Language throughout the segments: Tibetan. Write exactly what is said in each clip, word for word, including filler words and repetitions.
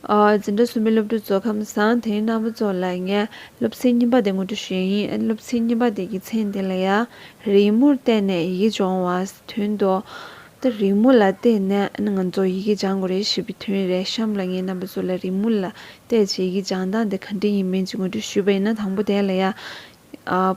ཨ། འཛིན་གྲྭ་གསུམ་པའི་སློབ་ཕྲུག་ཚོ་ཁམས་བཟང་། དེ་རིང་རྣམ་པ་ཚོ་ལ་ངས་སློབ་ཚན་གཉིས་པ་དེ་ངོ་སྤྲོད་ཞུ་ཡ་ཡིན། ཨ་ནི་སློབ་ཚན་གཉིས་པ་དེ་གི་མཚན་དེ་ལ་ཡ། རི་མོར་བལྟས་ནས་ཡི་གེ་སྦྱོང་བ། དོན་དུ། ད་རི་མོ་ལ་བལྟས་ནས་ཨ་ནི་ང་ཚོ་ཡི་གེ་སྦྱང་དགོས་རེད་ཞུས་པའི་དོན་རེད། གཤམ་ལ་ངས་རྣམ་པ་ཚོ་ལ་རི་མོ་ལ་བལྟས་བྱས་ཡི་གེ་སྦྱང་སྟངས་དེ་ག་འདྲ་ཡིན་མིན་ཅིག་ངོ་སྤྲོད་ཞུས་པ་ཡིན་ན། དང་པོ་དེ་ལ་ཡ། ཨ།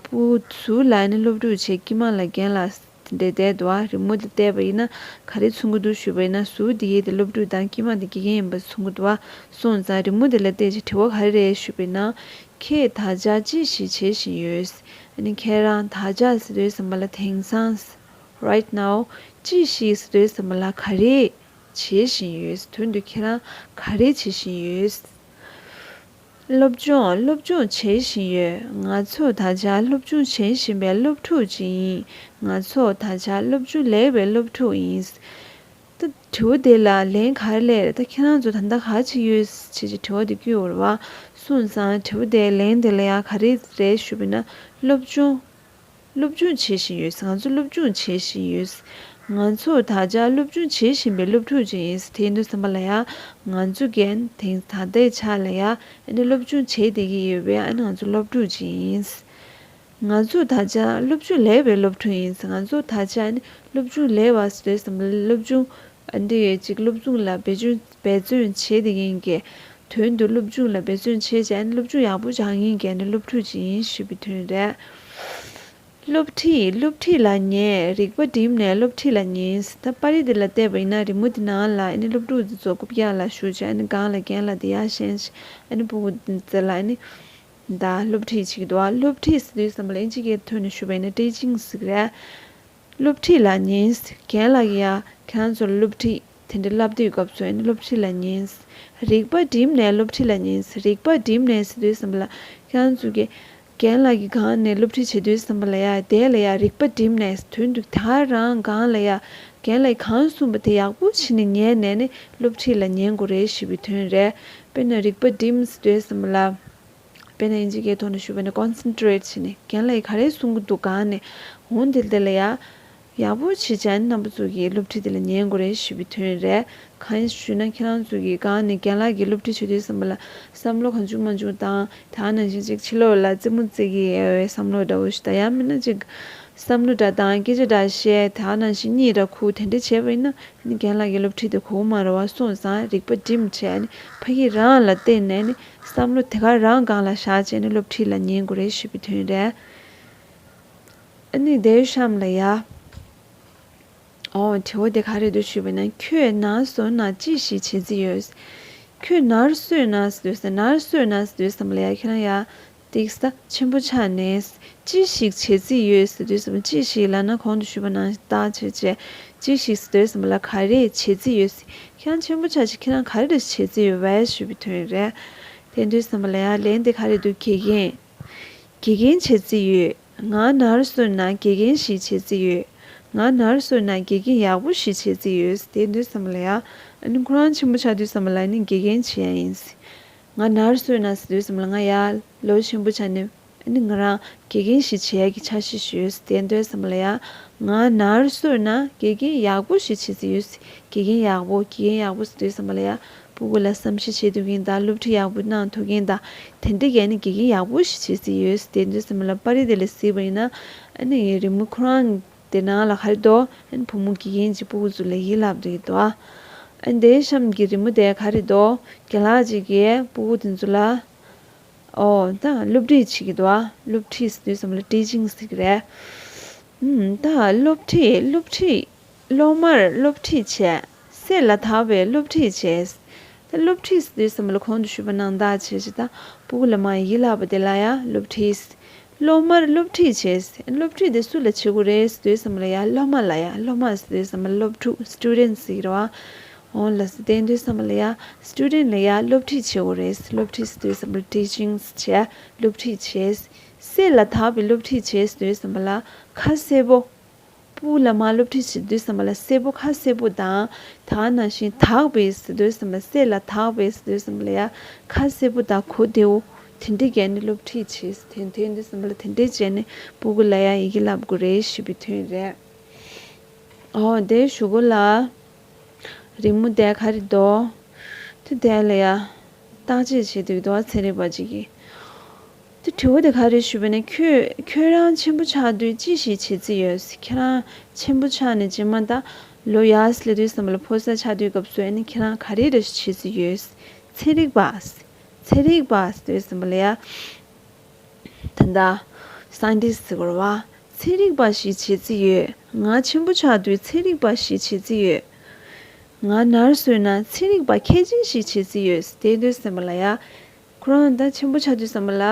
ཕྲུ་གུ་ཟུར་ལ་ཨ་ནི་སློབ་ཕྲུག་བྱས། དཀྱིལ་མ་ལ་རྒན་ལགས་དེ་འདྲ་བསྡད་འདུག་པ། རི་མོ་དེ་བལྟས་པ་ཡིན་ན་ག་རེ་མཚོན་གྱི་འདུག་ཞུས་པ་ཡིན་ན། ཟུར་དེ་གའི་དེ་སློབ་ཕྲུག་དང་དཀྱིལ་མ་དེ་དགེ་རྒན་ཡིན་པ་མཚོན་གྱི་འདུག་པ། སོང་ཙང་རི་མོ་དེ་ལ་བལྟས་བྱས་དྲི་བ་ག་རེ་རེད་ཞུས་པ་ཡིན་ན། ཁྱེད་ད་ཆ་ཅི་ཞིག་བྱེད་བཞིན་ཡོད། ཨ་ནི་ཁྱེད་རང་ད་ཆ་ཟེར་དུས་ཙམ་པ་ལ་དེང་སང་། Right now། ཅི་ཞིག་ཟེར་དུས་ཙམ་པ་ལ་ག་རེ་བྱེད་བཞིན་ཡོད། དོན་དུ་ཁྱེད་རང་ག་རེ་བྱེད་བཞིན་ཡོད། སློབ་སྦྱོང་། སློབ་སྦྱོང་བྱེད་བཞིན་ཡོད། ང་ཚོ་ད་ཆ་སློབ་སྦྱོང་བྱེད་བཞིན་པའི་སློབ་ཕྲུག་ཅིག་ཡིན། ང་ཚོ་ད་ཆ་སློབ་སྦྱོང་ལས་པའི་སློབ་ཕྲུག་ཡིན། ད་དྲི་བ་དེ་ལ་ལན་ག་རེ་སླེབས་རེད། ད་ཁྱེད་རང་ཚོ་ད་ལྟ་ག་བྱེད་ཀྱི་ཡོད་ཅེས་དྲི་བ་དེ་བསྐྱོད་ཡོད་རེད་པ། སོང་ཙང་དྲི་བ་དེའི་ལན་དེ་ལ་ཡང་ག་རེ་རེད་ཞུས་པ་ཡིན་ན། སློབ་སྦྱོང་། སློབ་སྦྱོང་བྱེད་བཞིན་ཡོད། ང་ཚོ་སློབ་སྦྱོང་བྱེད་བཞིན་ཡོད། ང་ཚོ་ད་ཆ་སློབ་སྦྱོང་བྱེད་བཞིན་པའི་སློབ་ཕྲུག་ཅིག་ཡིན། དེ་ཡིན་དུས་ཙམ་པ་ལ་ཡང་ང་ཚོ་གན་དེང་ད་ལྟའི་ཆ་ལ་ཡང་ཨ་ནི་སློབ་སྦྱོང་བྱེད་བསྡད་ཀྱི་ཡོད་པའི་ཨ་ནི་ང་ཚོ་སློབ་ཕྲུག་ཅིག་ཡིན། ང་ཚོ་ད་ཆ་སློབ་སྦྱོང་ལས་པའི་སློབ་ཕྲུག་ཡིན། ང་ཚོ་ད་ཆ་ཨ་ནི་སློབ་སྦྱོང་ལས་པ་ཟེར་དུས་ཙམ་པ་ལ་སློབ་སྦྱོང་ཨ་འདི་ཅིག་སློབ་སྦྱོང་ལ་འབད་བརྩོན་འབད་བརྩོན་བྱེད་བསྡད་མཁན་གྱི། དོན་དུ་སློབ་སྦྱོང་ལ་འབད་བརྩོན་བྱས་བྱས་ཨ་ནི་སློབ་སྦྱོང་ཡག་པོ་སྦྱང་མཁན་གྱི་ཨ་ནི་སློབ་ཕྲུག་ཅིག་ཡིན་ཞུས་པའི་དོན་རེད། སློབ་ཁྲིད། སློབ་ཁྲིད་ལ་ཉན། རིག་པ་བསྒྲིམས་ནས་སློབ་ཁྲིད་ལ་ཉན། ད་པར་རིས་འདི་ལ་བལྟས་པ་ཡིན་ན་རི་མོ་འདི་ནང་ལ་ཨ་ནི་སློབ་ཕྲུག་འདི་ཚོ་རྐུབ་བཀྱག་ལ་བཞུགས་བྱས་ཨ་ནི་སྒང་ལ་རྒན་ལགས་འདི་ཡར་བཞེངས་བྱས་ཨ་ནི་ཕྲུ་གུ་འདི་ཚོ་ལ་ཨ་ནི་ད་སློབ་ཁྲིད་བྱེད་ཀྱི་འདུག་པ། སློབ་ཁྲིད་ཟེར་དུས་ཙམ་པ་ལ་ཨིན་ཇི་སྐད་ཐོག་ནས་ཞུས་པ་ཡིན་ན་ཊི་ཆིང་ཟེར་གྱི་རེད། སློབ་ཁྲིད་ལ་ཉན། རྒན་ལགས་ཀྱིས་ཡ་ཁྱེད་རང་ཚོར་སློབ་ཁྲིད་དེ་འདྲ་བསླབ་དུས་སྐབས་སུ་ཨ་ནི་སློབ་ཁྲིད་ལ་ཉན། རིག་པ་བསྒྲིམས་ནས་སློབ་ཁྲིད་ལ་ཉན། རིག་པ་བསྒྲིམས་ནས་ཟེར་དུས་ཙམ་པ་ལ་ཁྱེད་རང་ཚོ་གི་རྒན་ལགས་ཀྱི་སྒང་ནས་སློབ་ཁྲིད་བྱེད་དུས་ཙམ་པ་ལ་ཡ་དེ་ལ་ཡ་རིག་པ་བསྒྲིམས་ནས་དོན་དུ་ད་རང་སྒང་ལ་ཡ་རྒན་ལགས་ཀྱིས་གང་གསུངས་པ་དེ་ཡག་པོ་བྱས་ནས་ཉན་ནས་ནི་སློབ་ཁྲིད་ལ་ཉན་དགོས་རེད་ཞུས་པའི་དོན་རེད། དཔེར་ན་རིག་པ་བསྒྲིམས་ཟེར་དུས་ཙམ་པ་ལ། དཔེར་ན་ཨིན་ཇི་སྐད་ཐོག་ནས་ཞུས་པ་ན་ཀོན་སེན་ཊི་རེཊ་བྱས་ནས་རྒན་ལགས་ཀྱིས་ག་རེ་གསུང་གི་འདུག་སྒང་ནས་འོང་དེ་དེ་ལ་ཡ། ཡག་པོ་བྱེད་བྱས་ནས་རྣམ་པ་ཚོ་གིས་སློབ་ཁྲིད་དེ་ལ་ཉན་དགོས་རེད་ཞུས་པའི་དོན་རེད། གང་ཡིན་ཞུས་ན་ཁྱེད་རང་ཚོ་གིས་སྒང་ནས་རྒན་ལགས་ཀྱིས་སློབ་ཁྲིད་བྱེད་དུས་ཙམ་པ་ལ་བསམ་བློ་གང་བྱུང་མང་བྱུང་བཏང་། དེ་ནང་བཞིན་ཅིག་ཕྱི་ལོགས་ལ་རྩེད་མོ་རྩེ་གི་ཡོད་པའི་བསམ་བློ་འདྲ་བོ་ཞིག་དང་། ཡང་མིན་ན་ཅིག་བསམ་བློ་འདྲ་བཏང་། སྐད་ཆ་འདྲ་བཤད། དེ་ནང་བཞིན་གཉིད་འདྲ་ཁུག་དེ་འདྲ་བྱས་པ་ཡིན་ན། ནི་རྒན་ལགས་ཀྱི་སློབ་ཁྲིད་དེ་གོ་མ་རེད་པ། སོང་ཙང་རིག་པ་བསྒྲིམས་བྱས་ནི་ཕ་གི་རང་ལ་བརྟེན་ནས་ནི་བསམ་བློ་དེ་ག་རང་སྒང་ལ་བཞག་བྱས་ནི་སློབ་ཁྲིད་ལ་ཉན་དགོས་རེད་ཞུས་པའི་དོན་རེད། ཨ་ནི་དེའི་གཤམ་ལ་ཡ། ཨོ་དྲི་བ་དེ་ག་རེ་འདུག་ཞུས་པ་ན། ཁྱོད་ནར་སོན་ན་ཅི་ཞིག་བྱེད་རྩིས་ཡོད། ཁྱོད་ནར་སོན་ན་ཟེར་དུས་ཙམ། ནར་སོན་ན་ཟེར་དུས་ཙམ་ལ་ཡ་ཁྱེད་རང་ཡ། ཏིག་ས་ཆེན་པོ་ཆགས་ནས། ཅི་ཞིག་བྱེད་རྩིས་ཡོད་ཟེར་དུས་ཙམ། ཅི་ཞིག་ལབ་ན་གོང་དུ་ཞུས་པ་ནང་བཞིན་བརྟག་དཔྱད་བྱས། ཅི་ཞིག་ཟེར་དུས་ཙམ་ལ་ག་རེ་བྱེད་རྩིས་ཡོད། ཁྱེད་རང་ཆེན་པོ་ཆགས་ཤིག་ཁྱེད་རང་ག་རེ་བྱེད་རྩིས་ཡོད་པས་ཞུས་པའི་དོན་རེད། དེ་དུས་ཙམ་ལ་ཡ་ལན་དེ་ག་རེ་འདུག་དགེ་རྒན། དགེ་རྒན་བྱེད་རྩིས་ཡོད། ང་ནར་སོན་ན་དགེ་རྒན་ཞིག་བྱེད་རྩིས་ཡོད། ང་ནར་སོན་ན་དགེ་རྒན་ཡག་པོ་ཞིག་བྱེད་རྩིས་ཡོད། དེ་དུས་ཙམ་ལ་ཡ། ཨ་ནི་ཁོ་རང་ཆེན་པོ་ཆགས་དུས་ཙམ་ལ་ཨ་ནི་དགེ་རྒན་བྱེད་ཡ་ཡིན། ང་ནར་སོན་ན་ཟེར་དུས་ཙམ་ལ་ང་ཡ་ལོ་ཆེན་པོ་ཆགས་ནས་ཨ་ནི་ང་རང་དགེ་རྒན་ཞིག་བྱེད་ཡ་གི་འཆར་གཞི་ཞིག་ཡོད། དེ་དུས་ཙམ་ལ་ཡ། ང་ནར་སོན་ན་དགེ་རྒན་ཡག་པོ་ཞིག་བྱེད་རྩིས་ཡོད། དགེ་རྒན་ཡག་པོ། དགེ་རྒན་ཡག་པོ་ཟེར་དུས་ཙམ་པ་ལ་ཡ། ཕྲུ་གུ་ལ་བསམ་ཤེས་བྱེད་ཐུབ་མཁན་དང་སློབ་ཁྲིད་ཡག་པོ་གནང་ཐུབ་མཁན་དང་། དེ་འདྲ་གས་ནི་དགེ་རྒན་ཡག་པོ་ཞིག་བྱེད་རྩིས་ཡོད། དེ་དུས་ཙམ་པ་ལ་པར་རིས་དེ་ལ་གཟིགས་པ་ཡིན་ན། ཨ་ནི་རི་མོ་ཁོ་རང་དེ་ནང་ལ་ག་རེ་འདུག་ཨ་ནི་བུ་མོ་དགེ་རྒན་གྱིས་ཕྲུ་གུ་ཚོ་ལ་ཡིད་ལབ་འདུག་གི་འདུག་ཨ་ནི་དེའི་གཤམ་གྱི་རི་མོ་དེ་ག་རེ་འདུག་རྒན་ལགས་ཅིག་གིས་ཕྲུ་གུ་དེ་ཚོ་ལ། ཨོ་ད་སློབ་ཁྲིད་བྱེད་ཀྱི་འདུག་ཨ། སློབ་ཁྲིད་ཟེར་དུས་ཙམ་ལ་ཊི་ཆིང་ཟེར་གྱི་རེད། ཨུམ། ད་སློབ་ཁྲིད། སློབ་ཁྲིད། སློབ་མར་སློབ་ཁྲིད་བྱས། གསེར་ལ་དག་པའི་སློབ་ཁྲིད་བྱས། ད་སློབ་ཁྲིད་ཟེར་དུས་ཙམ་ལ་གོང་དུ་ཞུས་པ་ནང་བཞིན་བྱས་བྱས་ད་ཕྲུ་གུ་ལ་མར་ཡིད་ལ་བབས་པ་དེ་ལ་ཡ་སློབ་ཁྲིད། སློབ་མར་སློབ་ཁྲིད་བྱས། སློབ་ཁྲིད་དེ་སུ་ལ་བྱེད་དགོས་རེད་ཟེར་དུས་ཙམ་ལ་ཡ་སློབ་མ་ལ་ཡ། སློབ་མ་ཟེར་དུས་ཙམ་ལ་སློབ་ཕྲུག་སི་ཊུ་ཌེན་ཊི་ཟེར་གྱི་རེད་བ། འོང་ལ་ཟེར་དེ་དུས་ཙམ་ལ་ཡ་སི་ཊུ་ཌེན་ཊི་ལ་ཡ་སློབ་ཁྲིད་བྱེད་དགོས་རེད། སློབ་ཁྲིད་ཟེར་དུས་ཙམ་ལ་ཊི་ཆིང་བྱས། སློབ་ཁྲིད་བྱས། གསེར་ལ་དག་པའི་སློབ་ཁྲིད་བྱས་ཟེར་དུས་ཙམ་པ་ལ་ཁ་གསལ་པོ། ཕྲུ་གུ་ལ་མར་སློབ་ཁྲིད་བྱེད་དུས་ཙམ་པ་ལ་གསལ་པོ་ཁ་གསལ་པོ་དང་། དེ་ནང་བཞིན་དག་པའི་ཟེར་དུས་ཙམ་པ་ལ། གསེར་ལ་དག་པའི་ཟེར་དུས་ཙམ་པ་ལ་ཡ་ཁ་གསལ་པོ་དང་གོ་བདེ་བོ། དེ་འདྲ་བྱས་ནས་སློབ་ཁྲིད་བྱས། དེ་དེ་དུས་ཙམ་པ་ལ་དེ་འདྲ་བྱས་ནས་ཕྲུ་གུ་ལ་ཡ་ཡི་གེ་བསླབ་དགོས་རེད་ཞུ་བའི་དོན་རེད། ཨོ་དེའི་གཞུག་གུ་ལ། རི་མོ་དེ་ག་རེ་འདུག་དེ་དེ་ལ་ཡ། བརྟག་དཔྱད་བྱེད་དུས་དོ་ཚན་རིག་པ་ཅིག་གིས། དེ་དྲི་བ་དེ་ག་རེ་ཞུས་པ་ན། ཁྱོད་ཁྱོད་རང་ཆེན་པོ་ཆགས་དུས་ཅི་ཞིག་བྱེད་རྩིས་ཡོད། ཁྱེད་རང་ཆེན་པོ་ཆགས་ནས་རྗེས་མ་ད་ལོ་ཡར་སླེབས་དུས་ཙམ་པ་ལ་ཕོ་གསར་ཆགས་དུས་སྐབས་སུ་ཨ་ནི་ཁྱེད་རང་ག་རེ་རེ་བྱེད་རྩིས་ཡོད། ཚན་རིག་པ། ཚན་རིག་པ་ཟེར་དུས་ཙམ་པ་ལ་ཡ། ད་ལྟ་སའེན་ཊིསཊ་ཟེར་དགོས་རེད་བ། ཚན་རིག་པ་ཞིག་བྱེད་རྩིས་ཡོད། ང་ཆེན་པོ་ཆགས་དུས་ཚན་རིག་པ་ཞིག་བྱེད་རྩིས་ཡོད། ང་ནར་སི་ཡིན་ན་ཚན་རིག་པ་མཁས་ཅན་ཞིག་བྱེད་རྩིས་ཡོད། དེ་འདོད་སེམས་པ་ལ་ཡ། ཁོ་རང་ད་ཆེན་པོ་ཆགས་དུས་ཙམ་པ་ལ་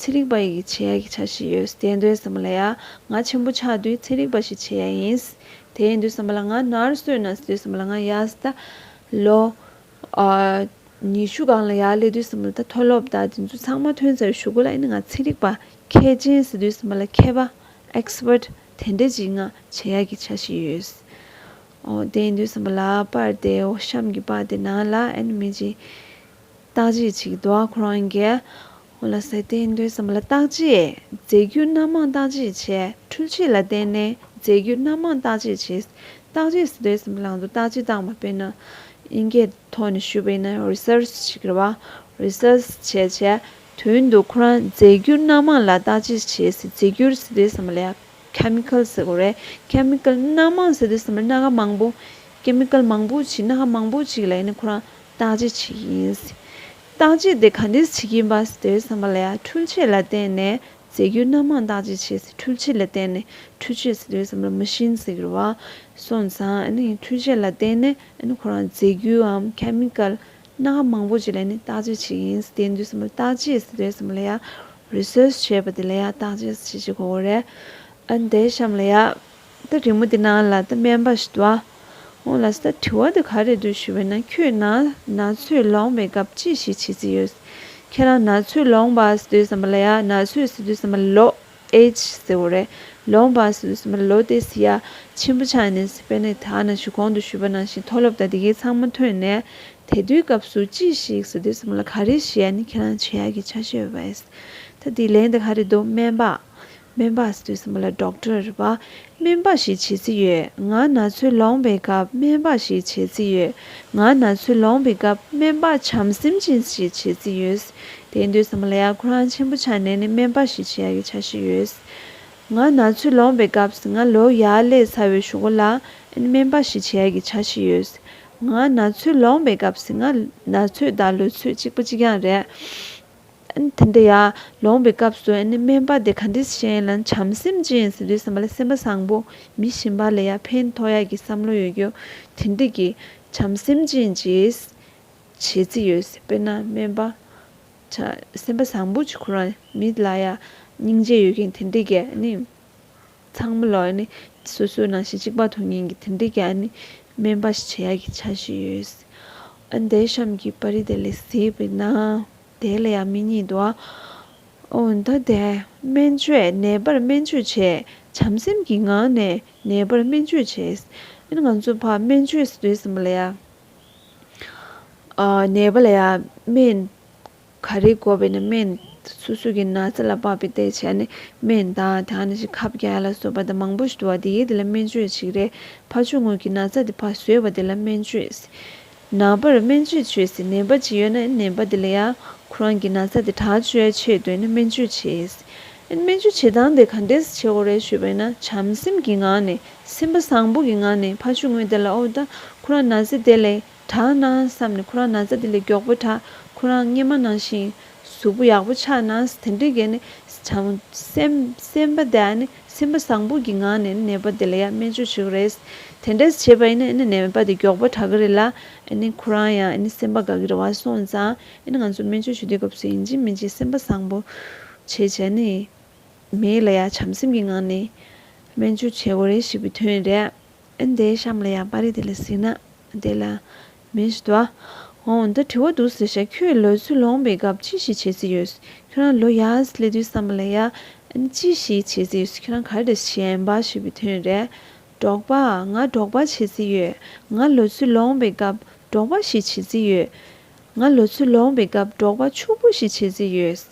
ཚན་རིག་པ་ཡི་བྱེད་ཡ་གི་འཆར་གཞི་ཡོད། དེ་འདོད་སེམས་པ་ལ་ཡ། ང་ཆེན་པོ་ཆགས་དུས་ཚན་རིག་པ་ཞིག་བྱེད་ཡ་ཡིན། དེ་ཡིན་དུས་ཙམ་པ་ལ་ང་ནར་སི་ཡིན་ན་ཟེར་དུས་ཙམ་པ་ལ་ང་ཡ་ད་ལོ། ཨ། ཉི་ཤུ་སྒང་ལ་ཡར་སླེབས་དུས་ཙམ་པ་ལ་ད་མཐོ་སློབ་དང་དེ་ཚོ་ཚང་མ་ཐོན་ཚར་བའི་གཞུག་གུ་ལ་ཨ་ནི་ང་ཚན་རིག་པ་མཁས་ཅན་ཟེར་དུས་ཙམ་པ་ལ་མཁས་པ་ཨེག་སི་པར་ཊི་དེ་འདྲ་ཅིག་ང་བྱེད་ཡག་གི་འཆར་གཞི་ཡོད། ཨོ་དེ་ཡིན་དུས་ཙམ་པ་ལ་པར་དེ་ཨོ་གཤམ་གྱི་པར་དེ་ནང་ལ་ཨ་ནི་མི་གཅིག་བརྟག་དཔྱད་ཅིག་འདུག་ཁོ་རང་གིས། འོ་ལགས་སོ། དེ་ཡིན་དུས་ཙམ་པ་ལ་བརྟག་དཔྱད། རྫས་འགྱུར་སྣ་མང་བརྟག་དཔྱད་བྱས། འཕྲུལ་ཆས་ལ་བརྟེན་ནས་རྫས་འགྱུར་སྣ་མང་བརྟག་དཔྱད་བྱས། བརྟག་དཔྱད་ཟེར་དུས་ཙམ་པ་ལ་ང་ཚོ་བརྟག་དཔྱད་བཏང་བ་དཔེར་ན། དབྱིན་སྐད་ཐོག་ནས་ཞུས་པ་ཡིན་ན་རི་སར་ཆི་བྱེད་ཀྱི་རེད་བ། རི་སར་ཆི་བྱས་བྱས། དོན་དུ་ཁོ་རང་རྫས་འགྱུར་སྣ་མང་ལ་བརྟག་དཔྱད་བྱས་ཟེར། རྫས་འགྱུར་ཟེར་དུས་ཙམ་པ་ལ་ཡ། ཁེ་མི་ཀལ་ཟེར་དགོས་རེད། ཁེ་མི་ཀལ་སྣ་མང་ཟེར་དུས་ཙམ་པ་སྣ་ཁ་མང་པོ། ཁེ་མི་ཀལ་མང་པོ་ཅིག་སྣ་ཁ་མང་པོ་ཅིག་ལ་ཡིན་ན་ཁོ་རང་བརྟག་དཔྱད་བྱེད་ཀྱི་ཡིན། བརྟག་དཔྱད་དེ་ག་འདྲས་བྱེད་ཀྱི་ཡིན་པ་ཟེར་དུས་ཙམ་པ་ལ་ཡ། འཕྲུལ་ཆས་ལ་བརྟེན་ནས་རྫས་འགྱུར་སྣ་མང་བརྟག་དཔྱད་བྱས་ཟེར། འཕྲུལ་ཆས་ལ་བརྟེན་ནས། འཕྲུལ་ཆས་ཟེར་དུས་ཙམ་པ་ལ་མ་ཤིན་ཟེར་གྱི་རེད་བ། སོང་ཙང་ཨ་ནི་འཕྲུལ་ཆས་ལ་བརྟེན་ནས་ཨ་ནི་ཁོ་རང་རྫས་འགྱུར་འམ་ཁེ་མི་ཀལ་སྣ་ཁ་མང་པོ་ཅིག་ལ་ནི་བརྟག་དཔྱད་བྱེད་ཀྱི་ཡིན། དེ་ཡིན་དུས་ཙམ་པ་བརྟག་དཔྱད་ཟེར་དུས་ཙམ་པ་ལ་ཡ། རི་སར་ཆི་བྱས་པ་དེ་ལ་ཡ་བརྟག་དཔྱད་བྱེད་བྱེད་དགོས་རེད། ཨ་ནི་དེའི་གཤམ་ལ་ཡ། ད་རི་མོ་དེ་ནང་ལ་ད་སྨན་པ་ཞིག་འདུག་ཨ། འོ་ལགས་སོ། ད་དྲི་བ་དེ་ག་རེ་འདུག་ཞུས་པ་ན། ཁྱོད་ན་ན་ཚོད་ལོངས་པའི་སྐབས་ཅི་ཞིག་བྱེད་རྩིས་ཡོད། ཁྱེད་རང་ན་ཚོད་ལོངས་པ་ཟེར་དུས་ཙམ་པ་ལ་ཡ། ན་ཚོད་ཟེར་དུས་ཙམ་པ་ལ་ལོ། ཨེཇ་ཟེར་བ་རེད། ལོངས་པ་ཟེར་དུས་ཙམ་པ་ལ་ལོ་དེ་ཟེར་ཡ། ཆེན་པོ་ཆགས་ནས་དཔེར་ན་ད་ནང་བཞིན་གོང་དུ་ཞུས་པ་ནང་བཞིན་མཐོ་སློབ་དང་དེ་གའི་ཚང་མ་ཐོན་ནས། དེ་དུས་སྐབས་སུ་ཅི་ཞིག་ཟེར་དུས་ཙམ་པ་ལ་ག་རེ་ཞིག་ཨ་ནི་ཁྱེད་རང་བྱེད་ཡ་གི་འཆར་གཞི་ཡོད་པས། ད་དེའི་ལན་དེ་ག་རེ་འདུག་སྨན་པ། སྨན་པ་ཟེར་དུས་ཙམ་པ་ལ་ཌོག་ཊར་རེད་པ། སྨན་པ་ཞིག་བྱེད་རྩིས་ཡོད། ང་ན་ཚོད་ལོངས་པའི་སྐབས་སྨན་པ་ཞིག་བྱེད་རྩིས་ཡོད། ང་ན་ཚོད་ལོངས་པའི་སྐབས་སྨན་པ་བྱམས་སེམས་ཅན་ཞིག་བྱེད་རྩིས་ཡོད། དེ་ཡིན་དུས་ཙམ་པ་ལ་ཡ། ཁོ་རང་ཆེན་པོ་ཆགས་ནས་ནི་སྨན་པ་ཞིག་བྱེད་ཡ་གི་འཆར་གཞི་ཡོད། ང་ན་ཚོད་ལོངས་པའི་སྐབས་སུ་ང་ལོ་ཡར་སླེབས་ཚར་བའི་གཞུག་གུ་ལ་ཨ་ནི་སྨན་པ་ཞིག་བྱེད་ཡ་གི་འཆར་གཞི་ཡོད། ང་ན་ཚོད་ལོངས་པའི་སྐབས་སུ་ང་ན་ཚོད་དང་ལོ་ཚོད་གཅིག་པ་གཅིག་རྐྱང་རེད། ཨ་ནི་དེ་འདྲ་ཡ་ལོངས་པའི་སྐབས་སུ་ཨ་ནི་སྨན་པ་དེ་ག་འདྲ་ཞིག་ཡིན་ལབ་ན། བྱམས་སེམས་ཅན་ཟེར་དུས་ཙམ་པ་ལ་སེམས་པ་བཟང་པོ། མི་གཞན་པ་ལ་ཡ་ཕན་ཐོགས་ཡ་གི་བསམ་བློ་ཡོད་རྒྱུ། དེ་འདྲ་གི་བྱམས་སེམས་ཅན་ཅིག་བྱེད་རྩིས་ཡོད། དཔེར་ན་སྨན་པ། བྱ་སེམས་པ་བཟང་པོ་ཅིག་ཁོ་རང་མི་ལ་ཡ་སྙིང་རྗེ་ཡོད་མཁན་དེ་འདྲ་གི་ཨ་ནི། ཚང་མ་ལོ་ཨ་ནི་སོ་སོའི་ནང་བཞིན་གཅིག་པ་མཐོང་མཁན་གྱི་དེ་འདྲ་གི་ཨ་ནི་སྨན་པ་ཞིག་བྱེད་ཡ་གི་འཆར་གཞི་ཡོད། ཨ་ནི་དེའི་གཤམ་གྱི་པར་རིས་དེ་ལ་གཟིགས་པ་ན། དེ་ལ་ཡང་མི་གཉིས་འདུག་ཨ། འོ་ད་དེ་སྨན་བཅོས། ནད་པར་སྨན་བཅོས་བྱས། བྱམས་སེམས་ཀྱི་ངང་ནས་ནད་པར་སྨན་བཅོས་བྱས། ཨ་ནི་ང་ཚོ་ཕར་སྨན་བཅོས་ཟེར་དུས་ཙམ་པ་ལ་ཡ། ཨ། ནད་པ་ལ་ཡ་སྨན། ག་རེ་དགོས་པས་ན་སྨན། སོ་སོ་གི་ན་ཚ་ལ་དཔག་པའི་བལྟས་བྱས་ནས་སྨན་དང་དེ་ནང་བཞིན་ཁབ་རྒྱག་ཡ་ལ་སོགས་པ་དང་མང་པོ་ཞིག་འདུག་པ། དེ་ཡིས་དེ་ལ་སྨན་བཅོས་བྱེད་ཀྱི་རེད། ཕར་ཕྱོགས་ངོས་ཀྱི་ན་ཚ་དེ་ཕར་བཟོས་པ་དེ་ལ་སྨན་བཅོས། ནད་པར་སྨན་བཅོས་བྱས་ཟེར། ནད་པ་ཅིག་ཡོད་ན་ནད་པ་དེ་ལ་ཡ་ཁོ་རང་གི་ན་ཚ་དེ་དྲག་བཅུག་ཡ་ཆེད་དུ་ནི་སྨན་བཅོས་བྱས། སྨན་བཅོས་བྱེད་སྟངས་དེ་ག་འདྲས་བྱེད་དགོས་རེད་ཞུས་པས་ན། བྱམས་སེམས་ཀྱི་ངང་ནས། སེམས་པ་བཟང་པོ་གི་ངང་ནས་ཕར་ཕྱོགས་ངོས་དེ་ལ། ཨོ་ད་ཁོ་རང་ན་ཚ་དེ་ལས་དྲག་ན་བསམ་ནས། ཁོ་རང་ན་ཚ་དེ་ལས་མགྱོགས་པོ་དྲག་ཁོ་རང་སྔོན་མ་ནང་བཞིན་གཟུགས་པོ་ཡག་པོ་ཆགས་ན་དེ་འདྲའི་གི་ནི་བྱམས་སེམས། སེམས་པ་དེ་ནི་སེམས་པ་བཟང་པོ་གི་ངང་ནས་ནད་པ་དེ་ལ་ཡ་སྨན་བཅོས་བྱེད་ཀྱི་རེད། དེ་འདྲས་བྱས་པ་ཡིན་ན་ནི་ནད་པ་དེ་མགྱོགས་པོ་དྲག་གི་རེད་ལ། ཨ་ནི་ཁོ་རང་ཡང་ཨ་ནི་སེམས་པ་དགའ་གི་རེད་བ། སོང་ཙང་ཨ་ནི་ང་ཚོ་སྨན་བཅོས་བྱེད་དུས་སྐབས་སུ་ཡིན་གཅིག་མིན་གཅིག་སེམས་པ་བཟང་པོ་བྱས་བྱས་ནི། མི་ལ་ཡ་བྱམས་སེམས་ཀྱི་ངང་ནས་སྨན་བཅོས་བྱེད་དགོས་རེད་ཞེས་པའི་དོན་རེད། ཨ་ནི་དེའི་གཤམ་ལ་ཡ་པར་རིས་དེ་ལ་གཟིགས་ན་དེ་ལ་མི་ཞིག་འདུག་ཨ། འོ་ད་དྲི་བ་འདུག་ཟེར་ཤག་ཁྱོད་ལོ་ཚོད་ལོངས་པའི་སྐབས་ཅི་ཞིག་བྱེད་རྩིས་ཡོད། ཁྱོད་རང་ལོ་ཡར་སླེབས་དུས་ཙམ་པ་ལ་ཡ་ཨ་ནི་ཅི་ཞིག་བྱེད་རྩིས་ཡོད། ཁྱོད་རང་ག་རེ་བྱེད་ཡིན་པ་ཞེས་པའི་དོན་རེད། འབྲོག་པ། ང་འབྲོག་པ་བྱེད་རྩིས་ཡོད། ང་ལོ་ཚོད་ལོངས་པའི་སྐབས་འབྲོག་པ་ཞིག་བྱེད་རྩིས་ཡོད། ང་ལོ་ཚོད་ལོངས་པའི་སྐབས་འབྲོག་པ་ཕྱུག་པོ་ཞིག་བྱེད་རྩིས་ཡོད།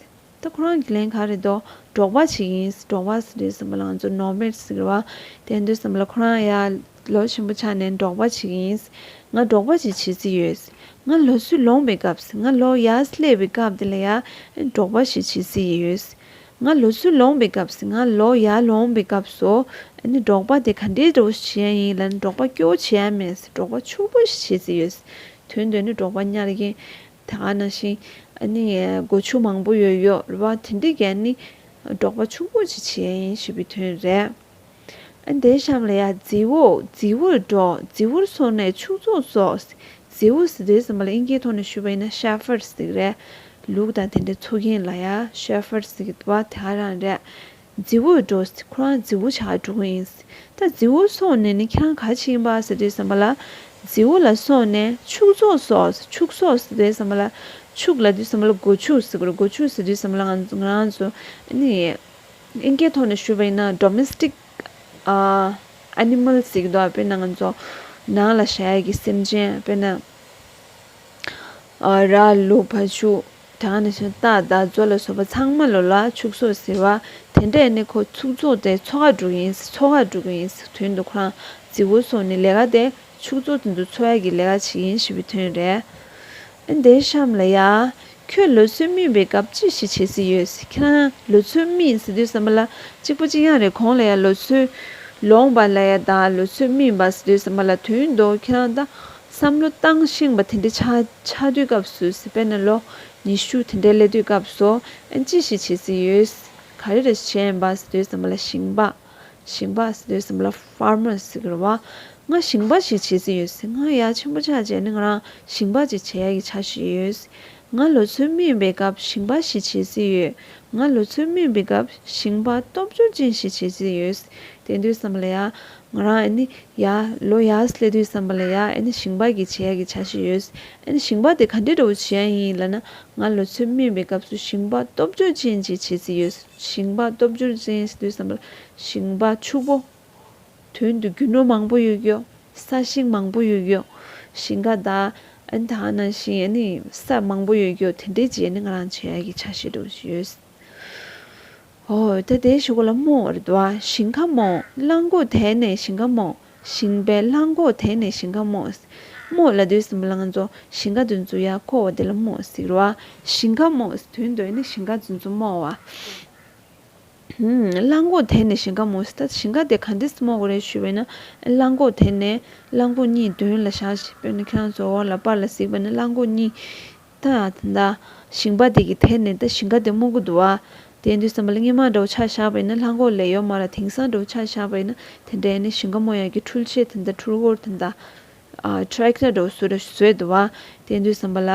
ད་ཁོ་རང་གི་ལན་ག་རེ་འདུག་འབྲོག་པ་བྱེད་ཀྱི་ཡིན། འབྲོག་པ་ཟེར་དུས་ཙམ་པ་ལ་ང་ཚོ་ནོ་མེཌ་ཟེར་གི་རེད་བ། དེ་ཡིན་དུས་ཙམ་པ་ལ་ཁོ་རང་ཡ་ལོ་ཆེན་པོ་ཆགས་ནས་འབྲོག་པ་བྱེད་ཀྱི་ཡིན། ང་འབྲོག་པ་ཅིག་བྱེད་རྩིས་ཡོད། ང་ལོ་ཚོད་ལོངས་པའི་སྐབས་སུ། ང་ལོ་ཡར་སླེབས་པའི་སྐབས་དེ་ལ་ཡ་འབྲོག་པ་ཞིག་བྱེད་སྲིད་ཡོད། ང་ལོ་ཚོད་ལོངས་པའི་སྐབས་སུ། ང་ལོ་ཡར་ལོངས་པའི་སྐབས་སུ་ཨ་ནི་འབྲོག་པ་དེ་ག་འདྲའི་འདྲ་བོ་ཞིག་བྱེད་ཡ་ཡིན་ལབ་ན། འབྲོག་པ་སྐྱོ་བོ་བྱེད་ཡ་མེད། འབྲོག་པ་ཕྱུག་པོ་ཞིག་བྱེད་སྲིད་ཡོད། དོན་དུ་ནི་འབྲོག་པ་ཉར་མཁན་ད་ག་ནང་བཞིན་ཨ་ནི་སྒོ་ཕྱུགས་མང་པོ་ཡོད་ཡོད་རེད་བ། དེ་འདྲའི་ག་ནི་འབྲོག་པ་ཕྱུག་པོ་ཞིག་བྱེད་ཡ་ཡིན་ཞེས་པའི་དོན་རེད། ཨ་དེའི་གཤམ་ལ་ཡ་རྫི་བོ། རྫི་བོར་འགྲོ། རྫི་བོར་སོང་ནས་ཕྱུགས་ཟོག་གསོ། རྫི་བོ་ཟེར་དུས་ཙམ་པ་ལ་དབྱིན་སྐད་ཐོག་ནས་ཞུས་པ་ཡིན་ན་ཤེ་ཕར་ཌི་ཟེར་གི་རེད། ལུག་དང་དེ་འདྲའི་འཚོ་མཁན་ལ་ཡ་ཤེ་ཕར་ཌི་ཟེར་གི་འདུག་བ། དེ་ག་རང་རེད། རྫི་བོར་འགྲོ། ཁོ་རང་རྫི་བོ་ཆགས་འགྲོ་གི་ཡིན། ད་རྫི་བོར་སོང་ནས་ནི་ཁྱེད་རང་ག་བྱེད་ཀྱི་ཡིན་པ་ཟེར་དུས་ཙམ་པ་ལ། རྫི་བོ་ལ་སོང་ནས་ཕྱུགས་ཟོག་གསོ། ཕྱུགས་ཟོག་ཟེར་དུས་ཙམ་པ་ལ། ཕྱུགས་ལབ་དུས་ཙམ་པ་ལ་སྒོ་ཕྱུགས་ཟེར་གི་རེད། སྒོ་ཕྱུགས་ཟེར་དུས་ཙམ་པ་ལ་ང་ང་རང་ཚོ་ནི། དབྱིན་སྐད་ཐོག་ནས་ཞུས་པ་ཡིན་ན་ཌོ་མེ་སི་ཊིག་ཨ་ཨེ་ནི་མལ་ཟེར་གྱི་འདུག་དཔེར་ན་ང་ཚོ་ནང་ལ་བཞག་ཡ་གི་སེམས་ཅན། དཔེར་ན་ཨ་ར་ལུག་ཕ་ཕྱུགས། དེ་ནས་བྱས་སྟག་དང་མཛོ་ལ་སོགས་པ་ཚང་མ་ལོ་ལ་ཕྱུགས་ཟོག་ཟེར་བ། དེ་འདྲས་ནི་ཁོ་ཕྱུགས་ཟོག་དེ་འཚོ་ག་འགྲོ་གི་ཡིན། འཚོ་ག་འགྲོ་གི་ཡིན། དོན་དུ་ཁོ་རང་རྫི་བོ་སོང་ནས་ལས་ཀ་དེ། ཕྱུགས་ཟོག་དེ་ཚོ་འཚོ་ཡ་གི་ལས་ཀ་བྱེད་ཀྱི་ཡིན་ཞེས་པའི་དོན་རེད། ཨ་འདིའི་གཤམ་ལ་ཡ། ཁྱོད་ལོ་ཚོད་སྨིན་པའི་སྐབས་ཅི་ཞིག་བྱེད་སྲིད་ཡོད། ཁྱེད་རང་ལོ་ཚོད་སྨིན་ཟེར་དུས་ཙམ་པ་ལ་གཅིག་པ་གཅིག་རྐྱང་རེད། གོང་ལ་ཡ་ལོ་ཚོད་ལོངས་པ་ལ་ཡ་དང་ལོ་ཚོད་སྨིན་པ་ཟེར་དུས་ཙམ་པ་ལ་དོན་དུ་ཁྱེད་རང་ད་བསམ་བློ་བཏང་ཤེས་པ་དེ་འདྲ་ཆགས་ཆགས་དུས་སྐབས་སུ། དཔེར་ན་ལོ་ཉི་ཤུ་དེ་འདྲ་སླེབས་དུས་སྐབས་སུ་ཨ་ཅི་ཞིག་བྱེད་སྲིད་ཡོད། ག་རེ་རེ་བྱས་ཡིན་པ་ཟེར་དུས་ཙམ་པ་ལ་ཞིང་པ། ཞིང་པ་ཟེར་དུས་ཙམ་པ་ལ་ཕར་མར་ཟེར་གི་རེད་བ། ང་ཞིང་པ་ཞིག་བྱེད་སྲིད་ཡོད་ཟེར། ང་ཡ་ཆེན་པོ་ཆགས་རྗེས་ནི་ང་རང་ཞིང་པ་ཅིག་བྱེད་ཡ་གི་འཆར་གཞི་ཡོད། ང་ལོ་ཚོད་སྨིན་པའི་སྐབས་ཞིང་པ་ཞིག་བྱེད་སྲིད་ཡོད། ང་ལོ་ཚོད་སྨིན་པའི་སྐབས་ཞིང་པ་སྟོབས་འབྱོར་ཅན་ཞིག་བྱེད་སྲིད་ཡོད། དེ་དུས་ཙམ་པ་ལ་ཡ་ང་རང་ཨ་ནི་ཡ་ལོ་ཡར་སླེབས་དུས་ཙམ་པ་ལ་ཡ་ཨ་ནི་ཞིང་པ་གི་བྱེད་ཡ་གི་འཆར་གཞི་ཡོད། ཨ་ནི་ཞིང་པ་དེ་ག་འདྲའི་འདྲ་བོ་བྱེད་ཡ་ཡིན་ལབ་ན། ང་ལོ་ཚོད་སྨིན་པའི་སྐབས་སུ་ཞིང་པ་སྟོབས་འབྱོར་ཅན་ཅིག་བྱེད་རྩིས་ཡོད། ཞིང་པ་སྟོབས་འབྱོར་ཅན་ཟེར་དུས་ཙམ་པ་ལ་ཞིང་པ་ཕྱུག་པོ། དོན་དུ་རྒྱུ་ནོར་མང་པོ་ཡོད་རྒྱུ། ས་ཞིང་མང་པོ་ཡོད་རྒྱུ། ཞིང་ཁ་དང་ཨ་ནི་ད་ནང་བཞིན་ཨ་ནི་ས་མང་པོ་ཡོད་རྒྱུ་དེ་འདྲའི་རྗེས་ནི་ང་རང་བྱེད་ཡ་གི་འཆར་གཞི་འདྲ་བོ་ཞིག་ཡོད། ཨོ། ད་དེའི་གཞུག་གུ་ལ་རྨོ་རེད་དོ། ཞིང་ཁ་རྨོ། གླང་གོག་དེད་ནས་ཞིང་ཁ་རྨོ། ཞིང་པས་གླང་གོག་དེད་ནས་ཞིང་ཁ་རྨོ། རྨོ་ལབ་དུས་ཙམ་པ་ལ་ང་ཚོ་ཞིང་ཁ་དེ་ཚོ་ཡར་བཀོག་པ་དེ་ལ་རྨོ་ཟེར་བ། ཞིང་ཁ་རྨོ་དོན་དུ་ནི་ཞིང་ཁ་དེ་ཚོ་རྨོ་བ། ཧུམ། གླང་གོག་དེད་ནས་ཞིང་ཁ་རྨོ་ཟེར། ད་ཞིང་ཁ་དེ་ག་འདྲས་རྨོ་དགོས་རེད་ཞུས་པ་ཡིན་ན། གླང་གོག་དེད་ནས་གླང་གོག་གཉིས་མདུན་ལ་བཞག་ཞིག་དཔེར་ན་ཁྱེད་རང་ཚོ་འོག་ལ་པར་ལ་གཟིགས་པ་ན་གླང་གོག་གཉིས། ད་ད་ཞིང་པ་དེ་གིས་དེད་ནས་ད་ཞིང་ཁ་དེ་རྨོ་གི་འདུག་བ། དེ་དུས་ཙམ་པ་ལ་སྔོན་མ་འདྲ་བོ་ཆ་བཞག་པ་ཡིན་ན་གླང་གོག་ལས་ཡོད་མ་རེད། དེང་སང་འདྲ་བོ་ཆ་བཞག་པ་ཡིན་ན་དེ་འདྲའི་ནི་ཞིང་ཁ་རྨོ་ཡག་གི་འཕྲུལ་ཆས་དེ་འདྲ་འཕྲུལ་འཁོར་དེ་འདྲ། ཨ་ཊེག་ཊར་འདྲ་བོ་བཟོས་ར་བཟོས་འདུག་བ། དེ་དུས་ཙམ་པ་ལ་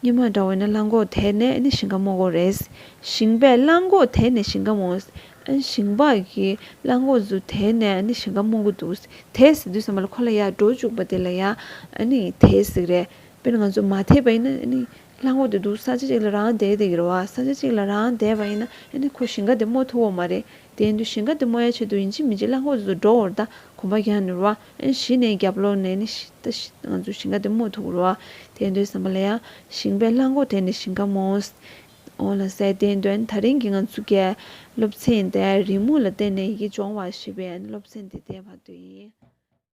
སྔོན་མ་འདྲ་བོ་ཡིན་ན་གླང་གོག་དེད་ནས་ནི་ཞིང་ཁ་རྨོ་གི་རེད། ཞིང་པས་གླང་གོག་དེད་ནས་ཞིང་ཁ་རྨོ། ཨ་ཞིང་པ་གིས་གླང་གོག་ཚོ་དེད་ནས་ནི་ཞིང་ཁ་རྨོ་གི་འདུག་དེད་ཟེར་དུས་ཙམ་པ་ལ་ཁོ་ལ་ཡར་འགྲོ་བཅུག་པ་དེ་ལ་ཡ་ཨ་ནི་དེད་ཟེར་གི་རེད། དཔེར་ན་ང་ཚོ་མ་དེད་པ་ཡིན་ན་ཨ་ནི་གླང་གོག་དེ་འདུག་ས་ཆ་གཅིག་ལ་རང་བསྡད་བསྡད་ཀྱི་རེད་བ། ས་ཆ་གཅིག་ལ་རང་བསྡད་པ་ཡིན་ན་ཨ་ནི་ཁོ་ཞིང་ཁ་དེ་རྨོ་ཐུབ་ཀྱི་མ་རེད། དེ་ཡིན་དུས་ཞིང་ཁ་དེ་རྨོ་ཡ་ཆེད་དུ་ཡིན་གཅིག་མིན་གཅིག་གླང་གོག་དེ་ཚོ་འགྲོ་འོར་ད་གོམ་པ་རྒྱག་ནི་རེད་བ། ཨ་ནི་གཞི་ནས་རྒྱབ་ལོགས་ནས་ནི་ད་ང་ཚོ་ཞིང་ཁ་དེ་རྨོ་ཐུབ་ཀྱི་རེད་བ། དེ་ཡིན་དུས་ཙམ་པ་ལ་ཡ་ཞིང་པས་གླང་གོག་དེད་ནས་ཞིང་ཁ་རྨོ། འོ་ལགས་སོ། དེ་ཡིན་དུས་ད་རིང་གི་ང་ཚོ་གི་སློབ་ཚན་དེ་རི་མོ་ལ་བརྟེན་ནས་ཡི་གེ་སྦྱོང་བ་ཞེས་པའི་སློབ་ཚན་དེ་དེ་བར་དུ་ཡིན།